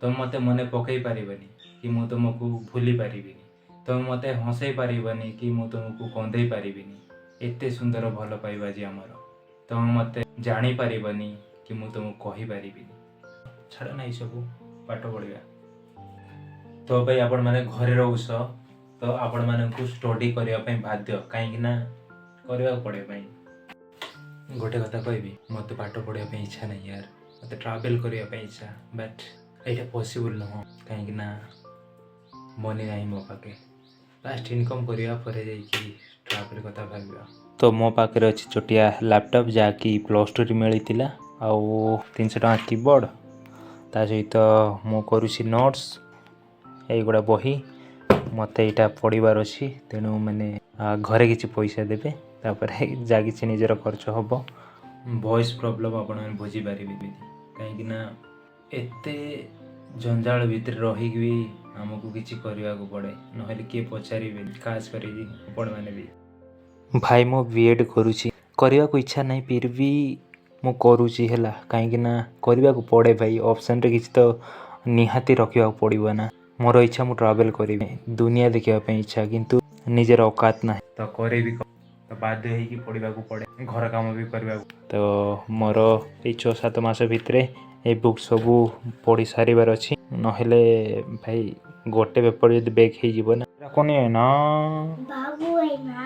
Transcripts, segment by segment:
ତୁମେ ମୋତେ ମନେ ପକାଇ ପାରିବନି କି ମୁଁ ତୁମକୁ ଭୁଲି ପାରିବିନି। ତୁମେ ମୋତେ ହସେଇ ପାରିବନି କି ମୁଁ ତୁମକୁ କନ୍ଦେଇ ପାରିବିନି। ଏତେ ସୁନ୍ଦର ଭଲ ପାଇବା ଯେ ଆମର। ତୁମେ ମୋତେ ଜାଣିପାରିବନି କି ମୁଁ ତୁମକୁ କହିପାରିବିନି। ଛାଡ଼ ନା ଏସବୁ, ପାଠ ପଢ଼ିବା। ତ ଭାଇ, ଆପଣମାନେ ଘରେ ରହୁଛ ତ ଆପଣମାନଙ୍କୁ ଷ୍ଟଡି କରିବା ପାଇଁ ବାଧ୍ୟ, କାହିଁକି ନା କରିବାକୁ ପଡ଼ିବ ପାଇଁ। ଗୋଟେ କଥା କହିବି, ମୋତେ ପାଠ ପଢ଼ିବା ପାଇଁ ଇଚ୍ଛା ନାହିଁ ୟାର। ମୋତେ ଟ୍ରାଭେଲ୍ କରିବା ପାଇଁ ଇଚ୍ଛା, ବଟ୍ ଏଇଟା ପସିବୁଲ୍ ନୁହଁ, କାହିଁକି ନା ମନି ନାହିଁ ମୋ ପାଖେ। ଫାଷ୍ଟ ଇନକମ୍ କରିବା ପରେ ଯାଇକି ଟ୍ରାଭେଲ୍ କଥା ଭାବିବା। ତ ମୋ ପାଖରେ ଅଛି ଛୋଟିଆ ଲ୍ୟାପଟପ୍, ଯାହାକି +2ରେ ମିଳିଥିଲା, ଆଉ 300 ଟଙ୍କା କିବୋର୍ଡ଼। ତା ସହିତ ମୁଁ କରୁଛି ନୋଟ୍ସ। ଏଇଗୁଡ଼ା ବହି, ମୋତେ ଏଇଟା ପଢ଼ିବାର ଅଛି। ତେଣୁ ମାନେ ଘରେ କିଛି ପଇସା ଦେବେ, ତାପରେ ଯାହା କିଛି ନିଜର ଖର୍ଚ୍ଚ ହେବ। ଭଏସ୍ ପ୍ରୋବ୍ଲେମ୍ ଆପଣମାନେ ବୁଝିପାରିବେ, କାହିଁକି ନା ଏତେ ଜଞ୍ଜାଳ ଭିତରେ ରହିକି ବି ଆମକୁ କିଛି କରିବାକୁ ପଡ଼େ, ନହେଲେ କିଏ ପଚାରିବେନି, ଖାସ୍ କରିକି ଆପଣମାନେ ବି। ଭାଇ, ମୁଁ ବି.ଏଡ଼୍ କରୁଛି। କରିବାକୁ ଇଚ୍ଛା ନାହିଁ, ଫିର୍ ବି ମୁଁ କରୁଛି ହେଲା, କାହିଁକି ନା କରିବାକୁ ପଡ଼େ ଭାଇ। ଅପସନ୍ରେ କିଛି ତ ନିହାତି ରଖିବାକୁ ପଡ଼ିବ ନା। ମୋର ଇଚ୍ଛା ମୁଁ ଟ୍ରାଭେଲ୍ କରିବି, ଦୁନିଆ ଦେଖିବା ପାଇଁ ଇଚ୍ଛା, କିନ୍ତୁ ନିଜର ଔକାତ ନାହିଁ। ତ କରିବି ତ ବାଧ୍ୟ ହେଇକି ପଢ଼ିବାକୁ ପଡ଼େ, ଘର କାମ ବି କରିବାକୁ। ତ ମୋର ଏଇ 6-7 ମାସ ଭିତରେ ଏଇ ବୁକ୍ ସବୁ ପଢ଼ି ସାରିବାର ଅଛି, ନହେଲେ ଭାଇ ଗୋଟେ ପେପର୍ ଯଦି ବ୍ୟାକ୍ ହେଇଯିବ ନା। ଏଇଟା କୋନେ ନା? ବାବୁ ନା।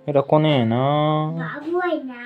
ଏଇଟା କୋନେ ନା? ବାବୁ ନା।